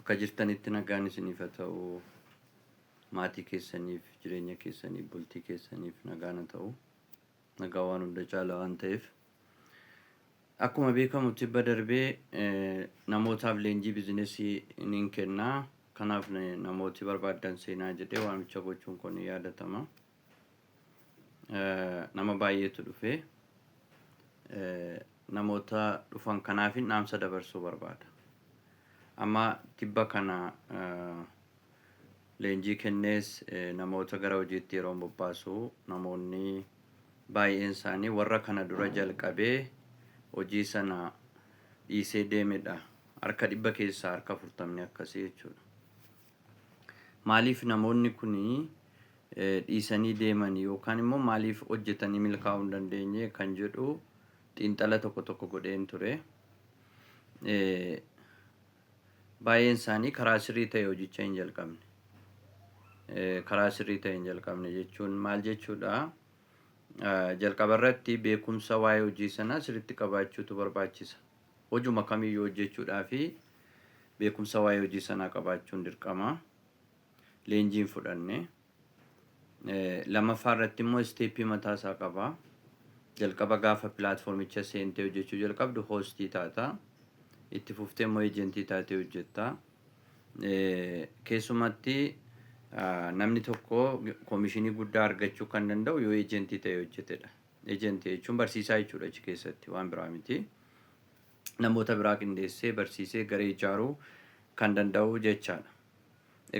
Bakka jirtanitti nagaan isiniif haa ta'u. Maatii keessaniif, jireenya keessaniif, bultii keessaniif nagaan haa ta'u. Nagaa waan hunda caala waan ta'eef. Akkuma beekamu tibba darbee namootaaf leenjii bizinesii nin kenna. Kanaaf namooti barbaaddan seenaa jedhee waamicha gochuun kun ni yaadatama. Nama baay'eetu dhufe. Namoota dhufan kanaafin dhaamsa dabarsuu barbaada. Amma tibba kana leenjii kennees namoota gara hojiitti yeroon bobbaasu namoonni baay'een isaanii warra kana dura jalqabee hojii sana dhiisee deemedha. Harka 100 keessaa harka 40 akkasii jechuudha. Maaliif namoonni kun dhiisanii deeman yookaan immoo maaliif hojjetanii milkaa'uu hin dandeenye kan jedhu xiinxala tokko tokko godheen ture. Baay'een isaanii karaa sirrii ta'e hojicha hin jalqabne. Karaa sirrii ta'e hin jalqabne jechuun maal jechuudha? Jalqaba irratti beekumsa waa'ee hojii sanaa sirriitti qabaachuutu barbaachisa. Hojuma kamiyyuu hojjechuudhaaf beekumsa waa'ee hojii sanaa qabaachuun dirqama. Leenjii hin fudhanne. Lammaffaa irratti immoo isteeppii mataa isaa qaba. Jalqaba gaafa pilaatfoormicha seentee hojjechuu jalqabdu hoostii taata. Itti fuftee immoo eejentii taatee hojjetta. Keessumatti namni tokko koomishinii guddaa argachuu kan danda'u yoo eejentii ta'ee hojjetedha. Eejentii jechuun barsiisaa jechuudha achi keessatti waan biraa miti. Namoota biraa qindeessee barsiisee garee ijaaruu kan danda'u jechaadha.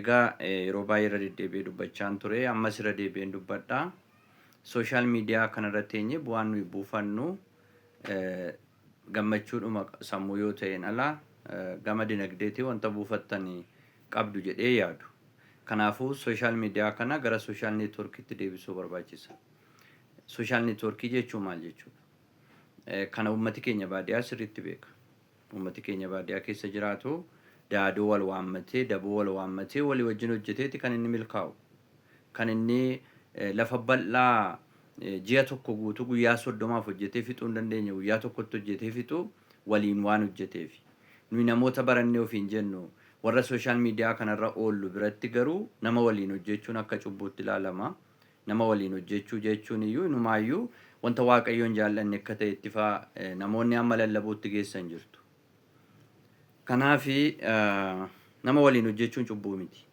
Egaa yeroo baay'ee irra deddeebi'ee dubbachaan ture ammas irra deebi'een dubbadha. Sooshaal miidiyaa kanarra teenyee bu'aan nuyi buufannu gammachuudhuma sammuu yoo ta'een ala gama dinagdeetiin wanta buufattan qabdu jedhee yaadu. Kanaafuu sooshaal miidiyaa kana gara sooshaal neetwoorkiitti deebisuu barbaachisa. Sooshaal neetwoorkii jechuun maal jechuudha? Kana uummati keenya baadiyaa sirriitti beeka. Uummati keenya baadiyaa keessa jiraatu daadoo wal waammatee, daboo wal waammatee walii wajjin hojjeteeti kan inni milkaa'u. Kan inni lafa bal'aa ji'a tokko guutuu guyyaa 30f hojjetee fixuu hin dandeenye guyyaa tokkotti hojjetee fixu waliin waan hojjeteefi. Nuyi namoota barannee ofiin jennu warra sooshaal miidiyaa kanarra oollu biratti garuu nama waliin hojjechuun akka cubbuutti ilaalama. Nama waliin hojjechuu jechuun iyyuu inumaayyuu wanta Waaqayyo hin jaallanne akka ta'etti faa namoonni hamma lallabuutti geessan jirtu. Kanaaf nama waliin hojjechuun cubbuu miti.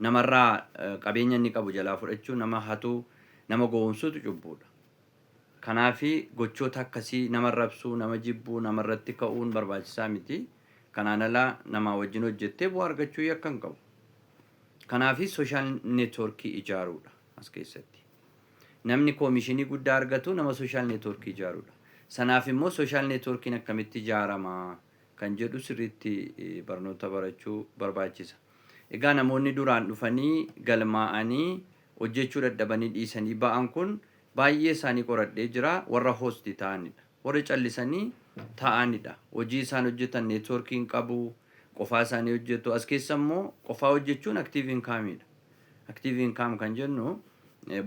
Namarraa qabeenya inni qabu jalaa fudhachuu, nama hatuu, nama gowwomsuutu cubbuudha. Kanaaf gochoota akkasii nama arrabsuu, nama jibbuu, namarratti ka'uun barbaachisaa miti. Kanaan ala namaa wajjin hojjettee bu'aa argachuu yakka hin qabu. Kanaafi sooshaal neetwoorkii ijaaruudha as keessatti. Namni koomishinii guddaa argatu nama sooshaal neetwoorkii ijaaruudha. Sanaaf immoo sooshaal neetwoorkiin akkamitti ijaarama kan jedhu sirriitti barnoota barachuu barbaachisa. Egaa namoonni duraan dhufanii galmaa'anii hojjechuu dadhabanii dhiisanii ba'an kun baay'ee isaanii qoradhee jira warra hoosti ta'anidha. Warri callisanii taa'anidha. Hojii isaan hojjetan neetwoorkii hin qabu, qofaa isaanii hojjetu. As keessa immoo qofaa hojjechuun active income dha. Active income kan jennu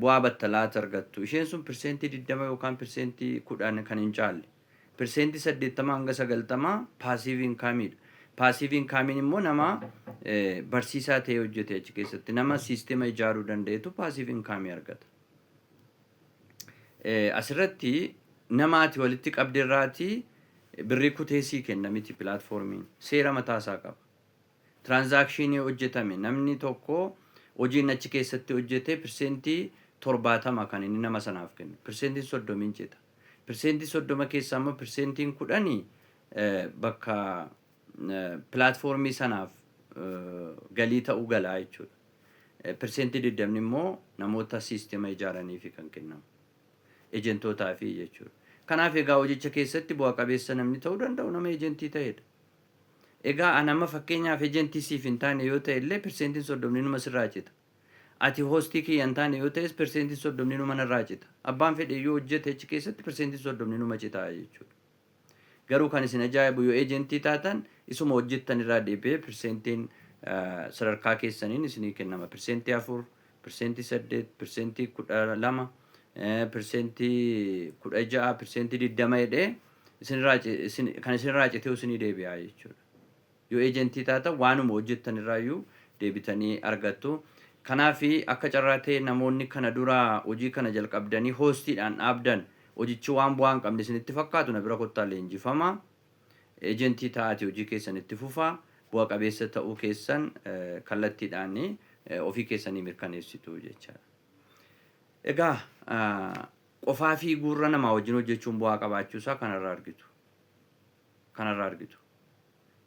bu'aa battalaati argattu. Isheen sun pirsentii 20 yookaan pirsentii 10 kan hin caalle. Pirsentii 80 hanga 90 passive income dha. Passive income immoo nama barsiisaa ta'ee hojjete achi keessatti nama siistema ijaaruu danda'etu passive income argata. Asirratti nama ati walitti qabde irraati birrii kutee sii kenna miti pilaatfoormiin. Seera mataa isaa qaba. Tiraanzaakshinii hojjetame namni tokko hojiin achi keessatti hojjete 70% kan inni nama sanaaf kennu. Pirsentiin 30n cita. Pirsentii 30 keessaa immoo pirsentiin 10 bakka pilaatfoormii sanaaf galii ta'uu galaa jechuudha. Pirsentii 20 immoo namoota siistema ijaaraniifi kan kennamu. Ejentootaafi jechuudha. Kanaaf egaa hojicha keessatti bu'a qabeessa namni ta'uu danda'u nama ejentii ta'edha. Egaa an amma fakkeenyaaf ejentii siif hin taane yoo ta'e illee pirsentiin 30 numa sirraa cita. Ati hoostii kiyya hin taane yoo ta'es pirsentiin 30 numa narraa cita. Abbaan fedhe yoo hojjete achi keessatti pirsentiin 30 numa cita jechuudha. Garuu kan isin ajaa'ibu yoo ejentii taatan isuma hojjettan irraa deebi'ee pirsentiin sadarkaa keessaniin isinii kennama. Pirsentii 4, pirsentii 8, pirsentii 12, pirsentii 16, pirsentii 20 jedhee isinirraa kan isinirraa citee isinii deebi'a jechuudha. Yoo eejentii taatan waanuma hojjettan irraayyuu deebitanii argattu. Kanaaf akka carraa ta'e namoonni kana dura hojii kana jalqabdanii hoostiidhaan dhaabdan, hojichi waan bu'aa hin qabne isinitti fakkaatu, na bira kottaa leenjifama. Eejentii ta'aati hojii keessan itti fufaa. Bu'a qabeessa ta'uu keessan kallattiidhaan ofii keessanii mirkaneessitu jechaadha. Egaa qofaa fiiguurra namaa wajjin hojjechuun bu'aa qabaachuusaa kanarraa argitu. Kanarraa argitu.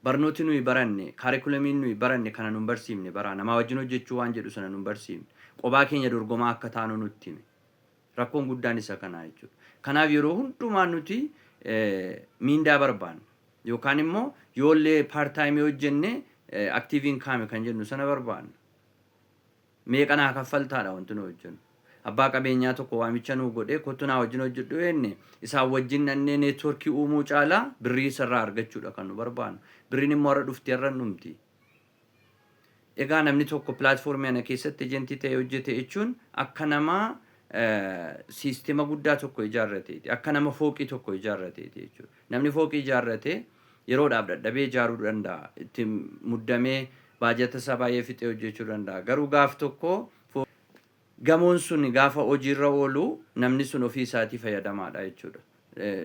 Barnooti nuyi baranne, kaarikulamiin nuyi baranne kana nun barsiifne baraa. Namaa wajjin hojjechuu waan jedhu sana nun barsiifne. Qobaa keenya dorgomaa akka taanu nutti hime. Rakkoon guddaan isa kanaa jechuudha. Kanaaf yeroo hundumaa nuti miindaa barbaanna. Yookaan immoo yoollee part-time hojjenne active income kan jennu sana barbaanna. Meeqa naa kaffaltaadha wanti nu hojjennu. Abbaa qabeenyaa tokko waamicha nuu godhee, "Kottu naa wajjin hojjedhu" jenne, isaan wajjin dhannee networkii uumuu caalaa birrii isarraa argachuudha kan nu barbaannu. Birriin immoo har'a dhuftee har'a dhumti. Egaa namni tokko platformii kana keessatti ejentii ta'ee hojjete jechuun akka nama siistema guddaa tokko ijaarrateeti. Akka nama fooqii tokko ijaarrateeti jechuudha. Namni fooqii ijaarrate yeroodhaaf dadhabee ijaaruu danda'a. Itti muddamee baajata isaa baay'ee fixee hojjechuu danda'a. Garuu gaaf tokko gamoon sun gaafa hojiirra oolu namni sun ofii isaatii fayyadamaadha jechuudha.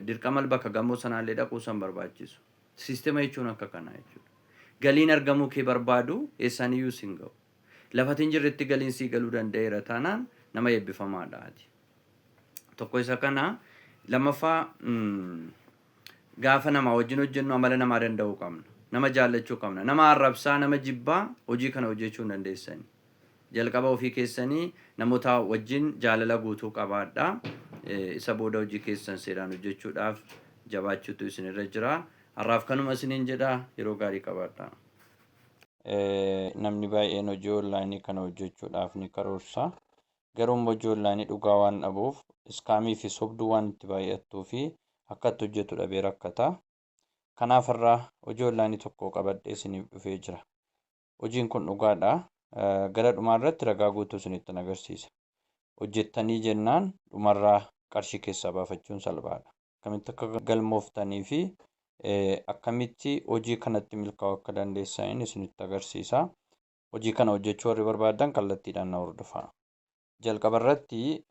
Dirqama bakka gamoo sanaallee dhaquu san barbaachisu. Siistema jechuun akka kanaa jechuudha. Galiin argamuu kee barbaadu eessaniyyuu sin ga'u. Lafa hin jirretti galiin sii galuu danda'eera taanaan nama eebbifamaadha ati. Tokko isa kana. Lammaffaa, gaafa namaa wajjin hojjennu amala namaa danda'uu qabna. Nama jaallachuu qabna. Nama arrabsaa, nama jibbaa hojii kana hojjechuu hin dandeessani. Jalqaba ofii keessanii namoota wajjin jaalala guutuu qabaadha. Isa booda hojii keessan seeraan hojjechuudhaaf jabaachuutu isinirra jira. Har'aaf kanuma isiniin jedha, yeroo gaarii qabaadha. Namni baay'een hojii onlaayinii kana hojjechuudhaaf ni karoorsa. Garuu hojii onlaayinii dhugaa waan dhabuuf, scamii fi sobduu waan itti baay'attuu fi akka itti hojjetu dhabee rakkata. Kanaaf irraa hojii onlaayinii tokko qabadhee isiniif dhufee jira. Hojiin kun dhugaadha. Gara dhumaa irratti ragaa guutuu isinitti agarsiisa. Hojjettanii jennaan dhumarraa qarshii keessaa baafachuun salphaadha. Akkamitti akka galmooftanii fi akkamitti hojii kanatti milkaa'uu akka dandeessan isinitti agarsiisa. Hojii kana hojjechuu warri barbaadan kallattiidhaan na hordofaa. Jalqaba irratti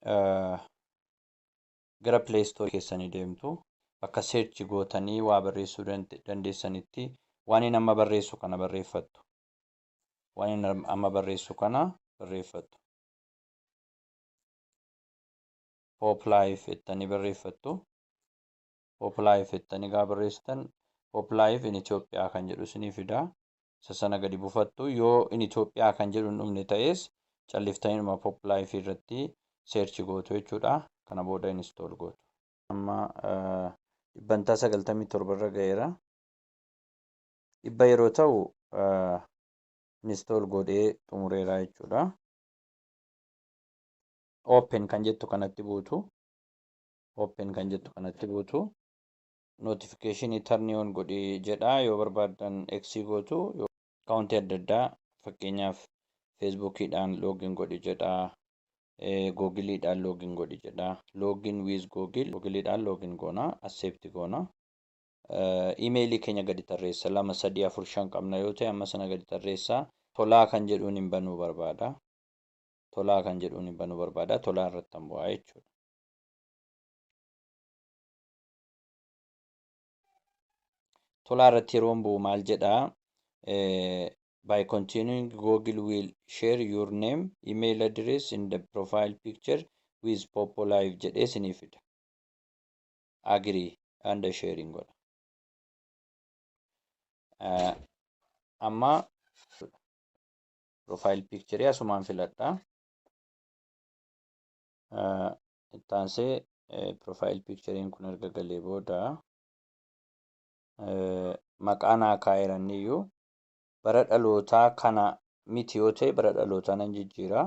gara Play Store keessanii deemtu. Bakka search gootanii waa barreessuu dandeessanitti waan inni amma barreessu kana barreeffattu. Waan inni amma barreessu kana barreeffattu. Pop Life jettanii barreeffattu. Pop Life jettanii gaafa barreessitan Pop Life in Itoophiyaa kan jedhu isinii fida. Isa sana gadi buufattu. Yoo in Itoophiyaa kan jedhu hin dhumne ta'es calliftanii Pop Life irratti search gootu jechuudha. Kana booda install gootu. Amma 97% irra ga'eera. 100 yeroo ta'u install godhee xumureera jechuudha. Open kan jettu kanatti buutu. Open kan jettu kanatti buutu. Notification turn on godhii jedha. Yoo barbaaddan X gootu. Accountii adda addaa, fakkeenyaaf Facebookiidhaan login godhi jedha. Googiliidhaan login godhi jedha. Login with Google. Googiliidhaan login goona. Accept goona. Imeelii keenya gadi tarreessa. Lama, sadii, afur, shan qabna yoo ta'e amma sana gadi tarreessa. Tolaa kan jedhuun hin banuu barbaada. Tolaa kan jedhuun hin banuu barbaada. Tolaa irratti han bu'aa jechuudha. Tolaa irratti yeroo bu'u maal jedhaa? By continuing, Google will share your name, email address in the profile picture with Popo Live jedhee isinii fida. Agree and sharing godha. Amma profile picture asumaan filadha. Ittaansee profile picturein kun erga galee booda maqaa naa kaa'eeran iyyuu bara dhalootaa kana miti yoo ta'e bara dhalootaa nan jijjiira.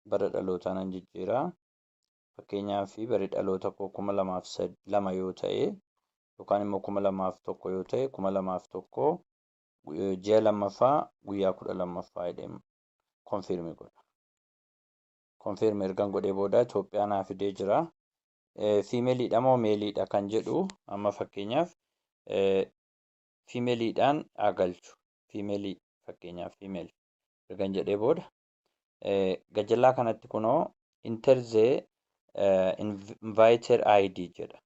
Bara dhalootaa nan jijjiira. Fakkeenyaaf bari dhaloota koo 2002 yoo ta'e yookaan immoo 2001 yoo ta'e, 2001 ji'a lammaffaa guyyaa 12ffaa jedhee confirm godha. Confirm ergan godhee booda Itoophiyaa naa fidee jira. Femaleiidha moo maleiidha kan jedhu amma fakkeenyaaf Femaleiidhaan haa galchu. Femaleii, fakkeenyaaf female ergan jedhee booda, gajjallaa kanatti kunoo "Enter the inviter ID" jedha.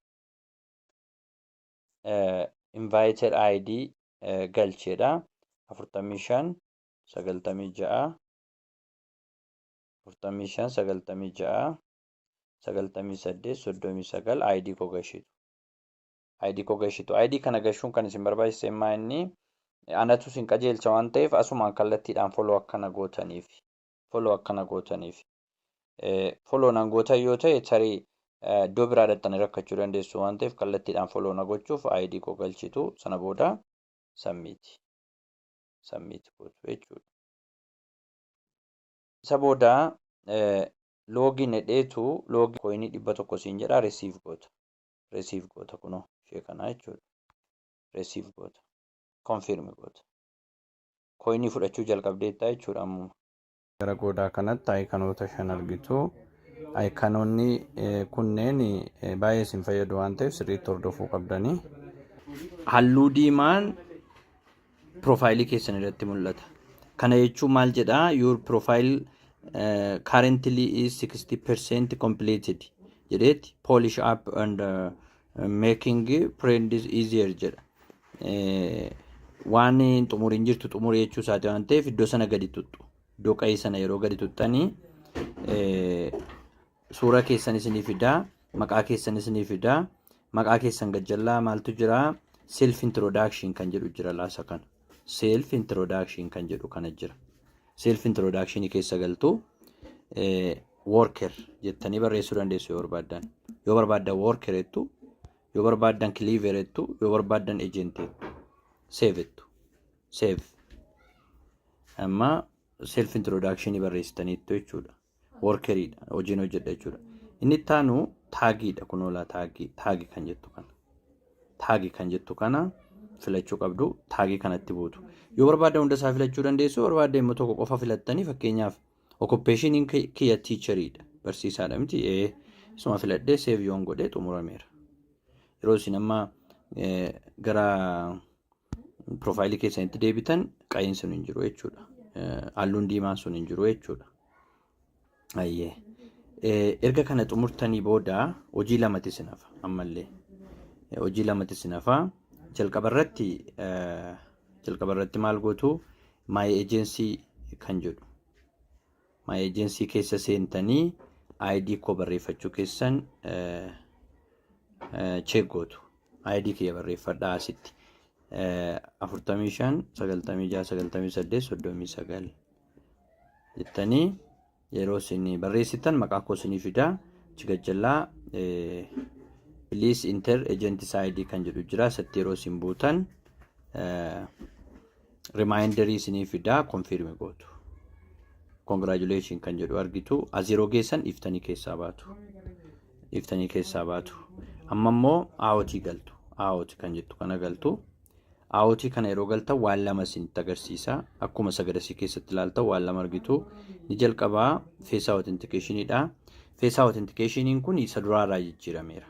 Inviter ID galcheedha. 45 96, 45 96 98 39. ID koo gashitu. ID koo gashitu. ID kana gashuun kan isin barbaachise immaa inni anatu isin qajeelcha waan ta'eef, asumaan kallattiidhaan follow akkana gootaniif. Follow akkana gootaniif. Follow nan gootan yoo ta'e, tarii iddoo biraa dhaxxanii rakkachuu dandeessu waan ta'eef, kallattiidhaan follow na gochuuf ID koo galchitu. Sana booda submit. Submit gootu jechuudha. Isa booda login jedheetu login coinii 100 siin jedha. Receive goota. Receive goota, kunoo ishee kanaa jechuudha. Receive goota. Confirm goota. Coinii fudhachuu jalqabdeetta jechuudha ammuma. Gara goodaa kanatti iconoota shan argitu. Iconoonni kunneen baay'ee isin fayyadu waan ta'eef, sirriitti hordofuu qabdanii. Halluu diimaan profileii keessan irratti mul'ata. Kana jechuun maal jedhaa? "Your profile currently is 60% completed" jedheeti, "polish up and making friends easier" jedha. Waan xumuriin jirtu xumurii jechuu isaati waan ta'eef, iddoo sana gadi tuttu. Iddoo qa'ii sana yeroo gadi tuttanii, suura keessan isinii fidaa, maqaa keessan isinii fidaa, maqaa keessan gajjallaa maaltu jira? Self introduction kan jedhu jira laasa kana. Self introduction kan jedhu kana jira. Self introduction keessa galtu, worker jettanii barreessuu dandeessu yoo barbaaddan. Yoo barbaaddan worker jettu, yoo barbaaddan clever jettu, yoo barbaaddan agent jettu. Save jettu. Save. Amma self introduction barreessitaniittu jechuudha. Workeriidha. Hojiin hojjedha jechuudha. Inni itti aanu tagiidha, kunoolaa tagii, tagii kan jettu kana. Tagii kan jettu kana filachuu qabdu, tagii kanatti buutu. Yoo barbaaddan hunda isaa filachuu dandeessu, yoo barbaaddan immoo tokko qofa filattanii, fakkeenyaaf occupationiin kiyya teacheriidha. Barsiisaadha miti, ee, isuma filadhee save yoon godhee xumurameera. Yeroo isin amma gara profileii keessanitti deebitan, qa'iin sun hin jiru jechuudha. Halluun diimaan sun hin jiru jechuudha. Ayyee. Erga kana xumurtanii booda hojii lamatti isin hafa ammallee. Hojii lamatti isin hafa. Jalqaba irratti maal gootu? My agency kan jedhu. My agency keessa seentanii ID koo barreeffachuu keessan check gootu. ID kiyya barreeffadhaa asitti. 45 96 98 39 jettanii yeroo isin barreessitan, maqaa koo isinii fidaa. Achi gajjallaa "Please enter agent ID" kan jedhu jira. Isatti yeroo isin buutan, reminderii isinii fidaa, confirm gootu. Congratulation kan jedhu argitu. As yeroo geessan iftanii keessaa baatu. Iftanii keessaa baatu. Amma immoo authii galtu. Auth kan jettu kana galtu. Authii kana yeroo galtan, waan lama isinitti agarsiisa. Akkuma sagadasii keessatti ilaaltan, waan lama argitu. Ni jalqabaa face authenticationidha. Face authenticationin kun isa duraarraa jijjiirameera.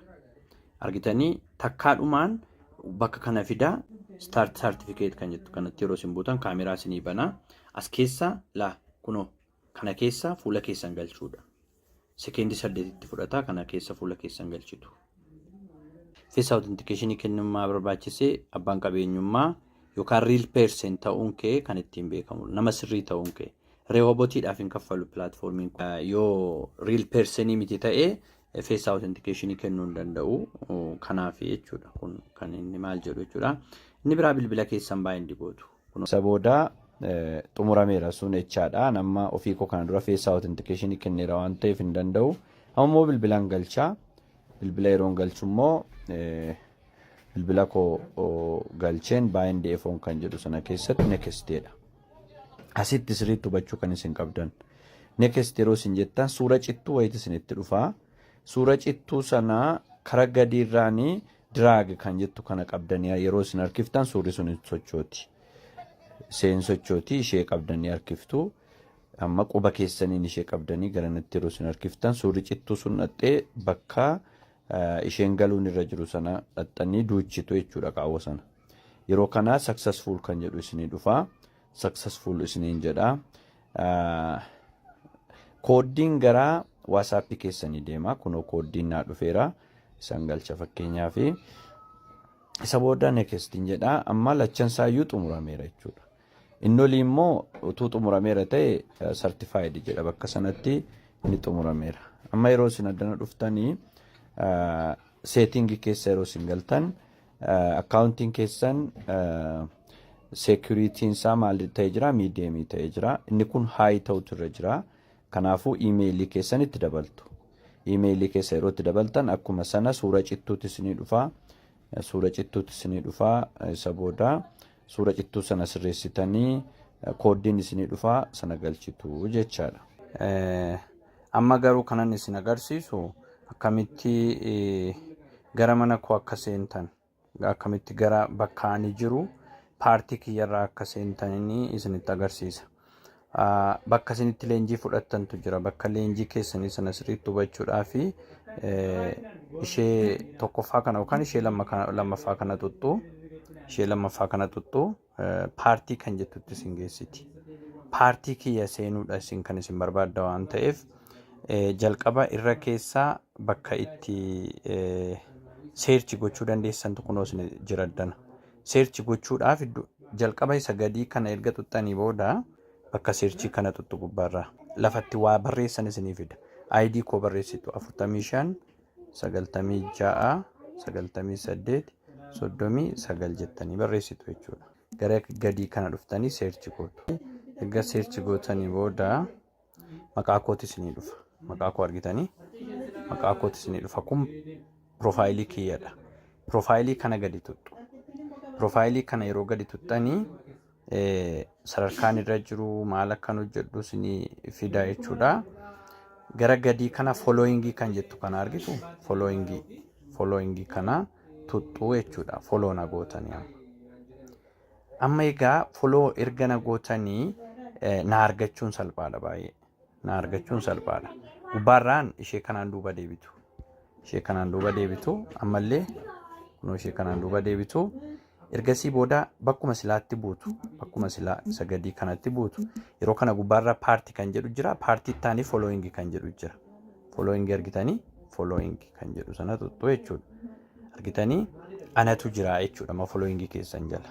Argitanii, takkaadhumaan bakka kana fidaa. Start certificate kan jettu kanatti yeroo isin buutan, kaameraa isinii banaa. As keessa laa, kunoo kana keessa fuula keessan galchuudha. Sekeendii 8tti fudhata, kana keessa fuula keessan galchitu. Face authentication kennummaa barbaachisee, abbaan qabeenyummaa yookaan real person ta'uun kee kan ittiin beekamu, nama sirrii ta'uun kee. Robotiidhaaf hin kaffalu platformiin kun. Yoo real personii miti ta'ee, face authentication kennuu hin danda'u. Kanaaf jechuudha kun kan inni maal jedhu jechuudha. Inni biraa bilbila keessan bind gootu. Isa booda xumurameera sun jechaadha. Nama ofii koo kana dura face authentication kenneera waan ta'eef hin danda'u. Amma immoo bilbilaan galchaa. Bilbila yeroon galchu immoo, bilbila koo galcheen bind phone kan jedhu sana keessatti nexteedha. Asitti sirriitti hubachuu kan isin qabdan. Next yeroo isin jettan, suura cittuu wayiiti isinitti dhufaa. Suura cittuu sana kara gadiirraanii drag kan jettu kana qabdanii yeroo isin harkiftan, suurri sun hin sochooti. Isheen sochooti, ishee qabdanii harkiftu. Amma quba keessaniin ishee qabdanii garanatti yeroo isin harkiftan, suurri cittuu sun dhaxxee bakka isheen galuun irra jiru sana dhaxxanii duuchitu jechuudha qaawwa sana. Yeroo kana successful kan jedhu isinii dhufa. Successful isiniin jedha. Kooddiin gara WhatsAppii keessanii deema. Kunoo kooddiin naa dhufeera. Isaan galcha fakkeenyaa fi isa booda nextiin jedha. Amma lachan isaayyuu xumurameera jechuudha. Inni olii immoo utuu xumurameera ta'e certified jedha, bakka sanatti inni xumurameera. Amma yeroo isin addana dhuftanii settingii keessa yeroo isin galtan, accountiin keessan securityn isaa maal ta'ee jira? Mediumii ta'ee jira. Inni kun high ta'utu irra jira. Kanaafuu emailii keessan itti dabaltu. Emailii keessa yeroo itti dabaltan akkuma sana suura cittuutti isinii dhufa. Suura cittuutti isinii dhufa. Isa booda suura cittuu sana sirreessitanii kooddiin isinii dhufa, sana galchitu jechaadha. Amma garuu kanan isin agarsiisu akkamitti gara mana koo akka seentan, akkamitti gara bakka ani jiru paartii kiyyarraa akka seentanii isinitti agarsiisa. Bakka isinitti leenjii fudhattantu jira. Bakka leenjii keessanii sana sirriitti hubachuudhaa fi ishee tokkoffaa kana yookaan ishee lammaffaa kana tuttu, ishee lammaffaa kana tuttu, paartii kan jettutti isin geessiti. Paartii kiyya seenuudha isin kan isin barbaadda waan ta'eef, jalqaba irra keessaa bakka itti search gochuu dandeessantu kunoo isin jira addana. Search gochuudhaaf jalqaba isa gadii kana erga xuxxanii booda bakka searchii kana xuxxu gubbaarraa lafatti waa barreessan isinii fida. ID koo barreessitu, 45 96 98 39 jettanii barreessitu jechuudha. Gara gadii kana dhuftanii search gootu. Erga search gootanii booda maqaa kooti isinii dhufa. Maqaa koo argitanii, maqaa kooti isinii dhufa. Kun profileii kiyyadha. Profileii kana gadi tuttu. Profileii kana yeroo gadi tuttanii sadarkaan irra jiru, maal akkan hojjedhu isinii fida jechuudha. Gara gadii kana followingii kan jettu kana argitu, followingii kana tuttuu jechuudha. Follow na gootanii amma. Amma egaa follow erga na gootanii na argachuun salphaadha baay'ee. Na argachuun salphaadha. Gubbaarraan ishee kanaan duuba deebitu. Ishee kanaan duuba deebitu, ammallee kunoo ishee kanaan duuba deebitu. Ergasii booda bakkuma silaatti buutu. Bakkuma silaa isa gadii kanatti buutu. Yeroo kana gubbaarra party kan jedhu jira. Party ittaanii following kan jedhu jira. Following argitanii, following kan jedhu sana tuttu jechuudha. Argitanii, anatu jira jechuudha amma following keessan jala.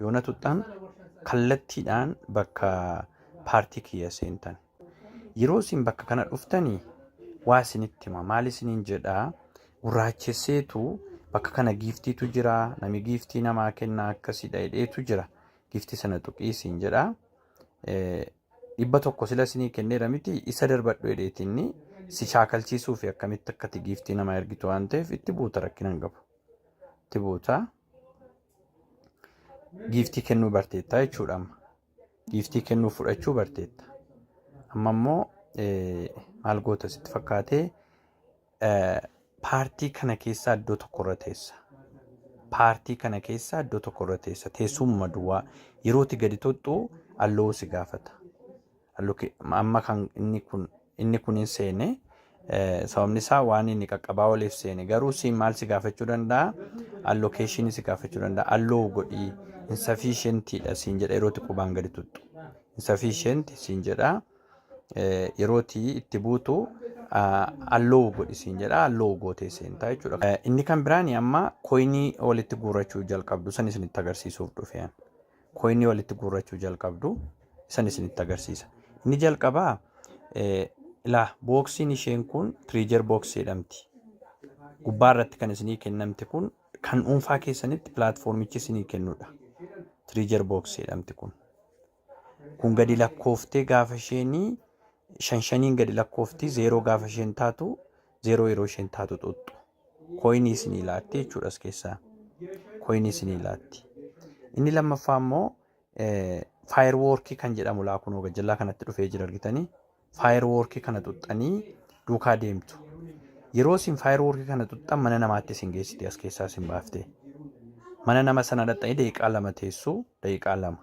Yoo na tuttan kallattiidhaan bakka paartii kiyya seentan. Yeroo isin bakka kana dhuftanii waa isinitti hima. Maal isiniin jedhaa? Gurraachesseetu bakka kana giftiitu jira. Nami giftii namaa kennaa akkasidha jedheetu jira. Giftii sana tuqii isin jedhaa. 100 sila isinii kenneera miti, isa darbadhu jedheetinni si shaakalchiisuu fi akkamitti akkati giftii namaa ergitu waan ta'eef itti buuta, rakkina hin qabu. Itti buuta. Giftii kennuu barteetta jechuudha amma. Giftii kennuu fudhachuu barteetta. Amma immoo maal goota sitti fakkaatee? Paartii kana keessaa iddoo tokkorra teessa. Paartii kana keessaa iddoo tokkorra teessa. Teessumuma duwwaa yerooti gadi tuxxu allow si gaafata. Amma kan inni kun hin seene, sababni isaa waan inni qaqqabaa oliif seene. Garuu siin maal si gaafachuu danda'a? Allocationii si gaafachuu danda'a. Allow godhii, insufficientiidha siin jedha yerooti qubaan gadi tuxxu. Insufficient siin jedha. Yerooti itti buutu allow godhi siin jedha, allow gootee seentaa jechuudha. Inni kan biraan amma coinii walitti guurrachuu jalqabdu san isinitti agarsiisuuf dhufe. Coinii walitti guurrachuu jalqabdu san isinitti agarsiisa. Inni jalqabaa ilaa, boxiin isheen kun treasure boxii jedhamti. Gubbaa irratti kan isinii kennamte kun kan dhuunfaa keessanitti platformichi isinii kennudha. Treasure boxii jedhamti kun. Kun gadi lakkooftee gaafa isheenii shan shaniin gadi lakkoofti, zeeroo gaafa isheen taatu, zeeroo yeroo isheen taatu xuxxu. Coinii isinii laatti jechuudha as keessaa. Coinii isinii laatti. Inni lammaffaa immoo fireworkii kan jedhamu laa, kunoo gajjallaa kanatti dhufee jira, argitanii. Fireworkii kana xuxxanii duukaa deemtu. Yeroo isin fireworkii kana xuxxan mana namaatti isin geessiti, as keessaa isin baaftee. Mana nama sana dhaqxanii daqiiqaa 2 teessu, daqiiqaa 2.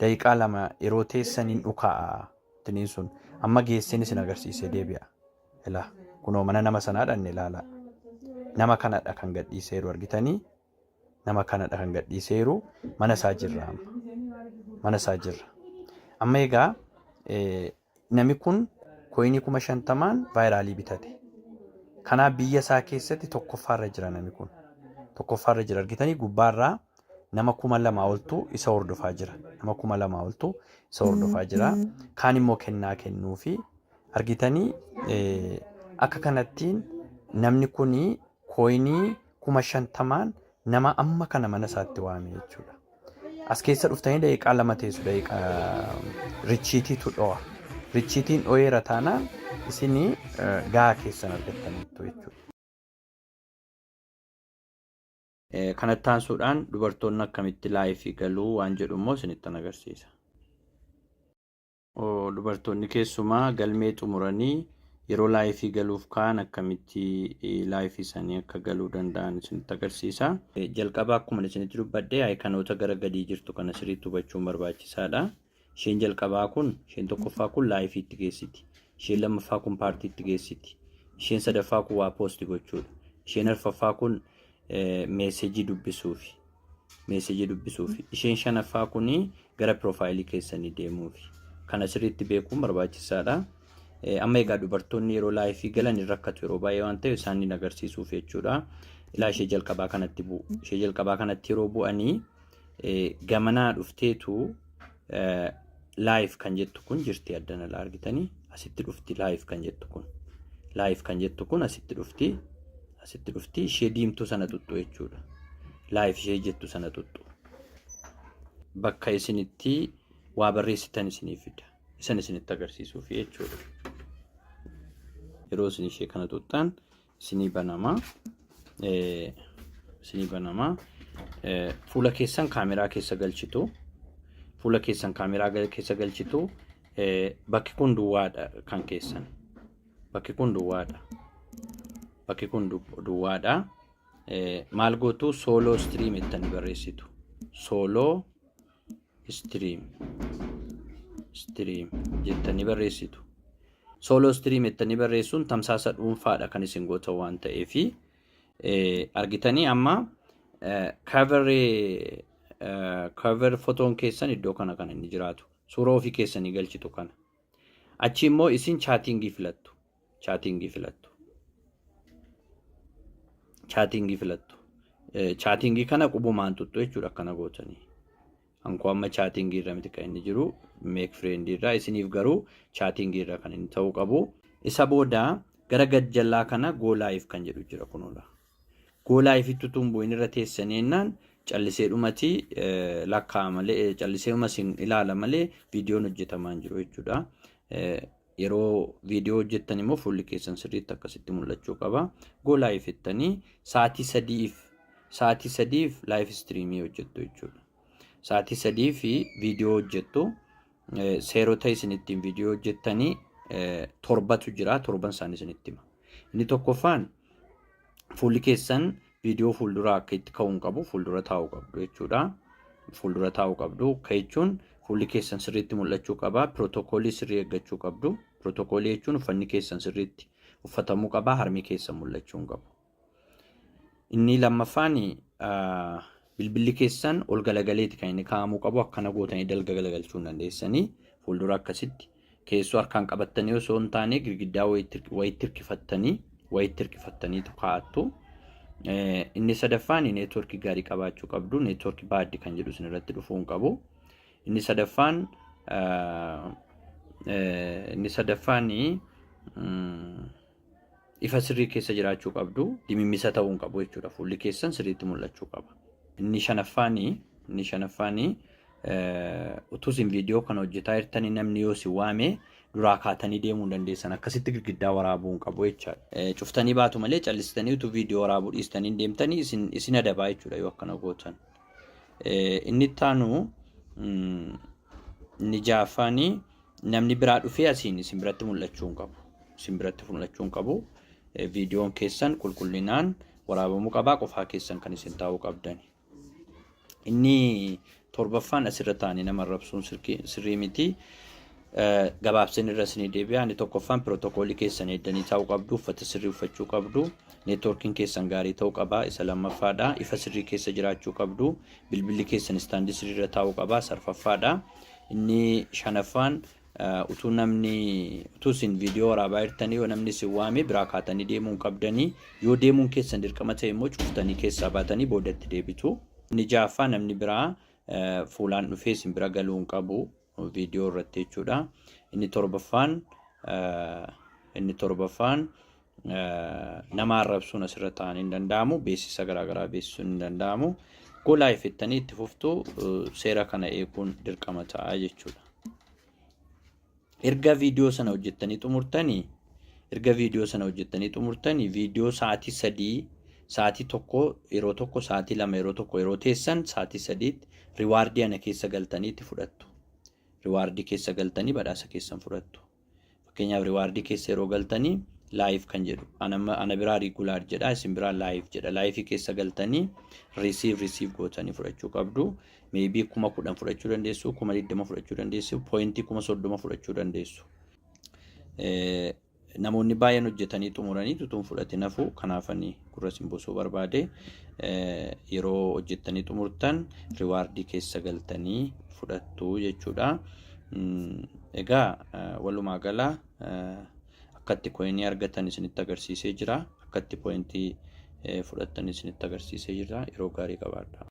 Daqiiqaa 2 yeroo teessaniin dhukaa'a tiniin sun, amma geesseen isin agarsiisee deebi'a. Ilaa, kunoo mana nama sanaa dhanne, ilaala. Nama kanadha kan gadhiiseeru, argitanii. Nama kanadha kan gadhiiseeru. Mana isaa jirra amma. Mana isaa jirra. Amma egaa namni kun coinii 50,000n viralii bitate. Kanaaf biyya isaa keessatti tokkoffaarra jira namni kun. Tokkoffaarra jira, argitanii, gubbaarraa nama 2,000 oltu isa hordofaa jira. Nama 2,000 oltu isa hordofaa jira. Kaan immoo kennaa kennuufi argitanii, akka kanattiin namni kun coinii 50,000n nama amma kana mana isaatti waame jechuudha. As keessa dhuftanii daqiiqaa 2 teessu, daqiiqaa richiitiitu dho'a. Richiitiin dho'eera taanaan isinii gahaa keessan argattaniittu jechuudha. Kanatti aansuudhaan dubartoonni akkamitti liveii galuu waan jedhu immoo isinittan agarsiisa. Dubartoonni keessumaa galmee xumuranii yeroo liveii galuuf ka'an akkamitti liveii isaanii akka galuu danda'an isinitti agarsiisa. Jalqaba akkuma isinitti dubbadhe iconoota gara gadii jirtu kana sirriitti hubachuun barbaachisaadha. Isheen jalqabaa kun, isheen tokkoffaa kun liveiitti geessiti. Isheen lammaffaa kun partyitti geessiti. Isheen sadaffaa kun waa post gochuudha. Isheen arfaffaa kun messageii dubbisuufi. Messageii dubbisuufi. Isheen shanaffaa kun gara profileii keessanii deemuufi. Kana sirriitti beekuun barbaachisaadha. Amma egaa dubartoonni yeroo liveii galan hin rakkatu yeroo baay'ee waan ta'eef isaan agarsiisuuf jechuudha. Ilaa, ishee jalqabaa kanatti bu'u. Ishee jalqabaa kanatti yeroo bu'anii gamanaa dhufteetu live kan jettu kun jirti, addana laa argitanii, asitti dhufti live kan jettu kun. Live kan jettu kun asitti dhufti. Asitti dhufti, ishee diimtuu sana tuttu jechuudha. Live ishee jettu sana tuttu. Bakka isinitti waa barreessitan isinii fida. Isan isinitti agarsiisuuf jechuudha. Yeroo isin ishee kana tuttan isinii banama. Isinii banama. Fuula keessan kaameraa keessa galchitu. Fuula keessan kaameraa keessa galchitu. Bakki kun duwwaadha kan keessan. Bakki kun duwwaadha. Bakki kun duwwaadha. Maal gootu? Solo stream jettanii barreessitu. Solo stream jettanii barreessitu. Solo stream jettanii barreessuun tamsaasa dhuunfaadha kan isin gootan waan ta'eefi argitanii, amma cover photoon keessan iddoo kana kan inni jiraatu. Suura ofii keessanii galchitu kana. Achi immoo isin chattingii filattu. Chattingii filattu. Chattingii filattu. Chattingii kana qubumaan tuttu jechuudha akkana gootanii. Ankoo amma chattingii irra miti kan inni jiru, make friend irraa, isiniif garuu chattingii irra kan inni ta'uu qabu. Isa booda gara gajjallaa kana go live kan jedhu jira kunuudha. Go live itti utuu hin bu'in irra teessanii jennaan callisee dhumati lakkaa'a malee, callisee dhuma isin ilaala malee viidiyoon hojjetamaa hin jiru jechuudha. Yeroo viidiyoo hojjettan immoo fuulli keessan sirriitti akkasitti mul'achuu qaba. Go live jettanii sa'aatii 3f live streamii hojjettu jechuudha. Sa'aatii 3 fi viidiyoo hojjettu. Seerota isin ittiin viidiyoo hojjettanii torbatu jira. Torban isaanii isinitti hima. Inni tokkoffaan, fuulli keessan viidiyoo fuulduraa akka itti ka'uu hin qabu. Fuuldura taa'uu qabdu jechuudha. Fuuldura taa'uu qabdu. Ka jechuun fuulli keessan sirriitti mul'achuu qaba. Protocolii sirrii eeggachuu qabdu. Protocolii jechuun uffanni keessan sirriitti uffatamuu qaba. Harmi keessan mul'achuu hin qabu. Inni lammaffaan, bilbilli keessan ol galagaleeti kan inni kaa'amuu qabu. Akkana gootanii dalga galagalchuu hin dandeessanii. Fuuldura akkasitti keessoo harkaan qabattanii osoo hin taane girgiddaa wayitti hirkifattaniitu kaa'attu. Inni sadaffaan, networkii gaarii qabaachuu qabdu. Networkii bad kan jedhu isin irratti dhufuu hin qabu. Inni sadaffaan, ifa sirrii keessa jiraachuu qabdu. Dimimmisa ta'uu hin qabu jechuudha. Fuulli keessan sirriitti mul'achuu qaba. Inni shanaffaan, utuu isin viidiyoo kana hojjetaa jirtanii namni yoo isin waame duraa kaatanii deemuu hin dandeessan. Akkasitti girgiddaa waraabuu hin qabu jechaadha. Cuftanii baatu malee callistanii utuu viidiyoo waraabuu dhiistanii hin deemtanii isin adabaa jechuudha yoo akkana gootan. Inni itti aanu, inni ja'affaan, namni biraa dhufee asiin isin biratti mul'achuu hin qabu. Isin biratti mul'achuu hin qabu. Viidiyoon keessan qulqullinaan waraabamuu qabaa, qofaa keessan kan isin taa'uu qabdani. Inni torbaffaan, asirra taa'anii nama arrabsuun sirrii miti. Gabaabsin irra isinii deebi'a. Inni tokkoffaan pirootokoolii keessan eeddanii taa'uu qabdu, uffata sirrii uffachuu qabdu, neetwoorkiin keessan gaarii ta'uu qaba. Isa lammaffaadha. Ifa sirrii keessa jiraachuu qabdu, bilbilli keessan istaandii sirrii irra taa'uu qaba. Sarfaffaadha. Inni shanaffaan, utuu namni, utuu isin viidiyoo waraabaa jirtanii yoo namni isin waame biraa kaatanii deemuu hin qabdanii. Yoo deemuun keessan dirqama ta'e immoo cuftanii keessaa baatanii boodatti deebitu. Inni ja'affaa, namni biraa fuulaan dhufee isin bira galuu hin qabu viidiyoo irratti jechuudha. Inni torbaffaan, nama arrabsuun asirra taa'an hin danda'amu. Beeksisa garaagaraa beeksisuun hin danda'amu. Go live jettanii itti fuftu, seera kana eeguun dirqama ta'a jechuudha. Erga viidiyoo sana hojjettanii xumurtanii, viidiyoo sa'aatii 3, sa'aatii 1 yeroo tokko, sa'aatii 2 yeroo tokko yeroo teessan, sa'aatii 3tti reward ana keessa galtanii itti fudhattu. Reward keessa galtanii badhaasa keessan fudhattu. Fakkeenyaaf, reward keessa yeroo galtanii live kan jedhu ana biraa regular jedha, isin biraa live jedha. Live keessa galtanii receive gootanii fudhachuu qabdu. Maybe 10,000 fudhachuu dandeessu, 20,000 fudhachuu dandeessu, point 30,000 fudhachuu dandeessu. Namoonni baay'een hojjetanii xumuranii tutuun fudhatin hafu. Kanaafanii gurra isin buusuu barbaade. Yeroo hojjettanii xumurtan reward keessa galtanii fudhattu jechuudha. Egaa walumaa gala akkatti coin argatan isinitti agarsiisee jira. Akkatti point fudhattan isinitti agarsiisee jira. Yeroo gaarii qabaadha.